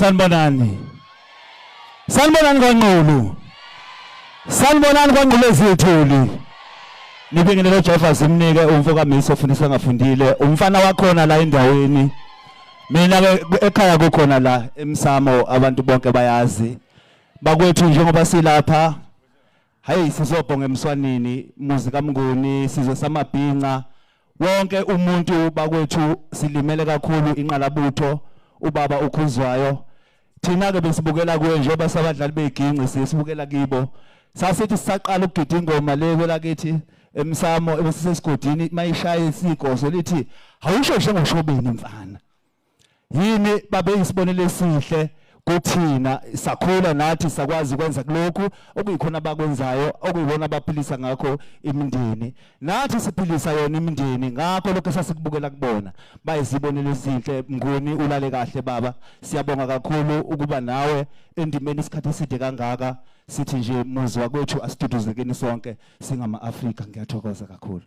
Sanibonani. Sanibonani kwaNqulu. Sanibonani kwaNqulu ezithuli. Nibingelele Jehova simnike umfo kaMiso ofundisa ngafundile. Umfana wakhona la endaweni. Mina ke ekhaya kukhona la emsamo abantu bonke bayazi. Bakwethu njengoba silapha hayi sizobhonga emswanini muzi kaMnguni sizwe samabhinca wonke umuntu bakwethu silimele kakhulu inqalabutho ubaba ukhuzwayo thina ke besibukela kuye njengoba sabadlali beginci sisibukela kibo sasithi sisaqala ukugida ingoma le kwelakithi emsamo ebesisesigodini mayishaya isigoso lithi awusho njengoshobeni mfana yini babe isibonelo esihle kuthina sakhula nathi sakwazi ukwenza kulokhu okuyikhona abakwenzayo okuyibona abaphilisa ngakho imindeni nathi siphilisa yona imindeni ngakho lokho esasikubukela kubona bayizibonelo ezinhle mnguni ulale kahle baba siyabonga kakhulu ukuba nawe endimeni isikhathi eside kangaka sithi nje muzi wakwethu asiduduzekeni sonke singama-Afrika ngiyathokoza kakhulu.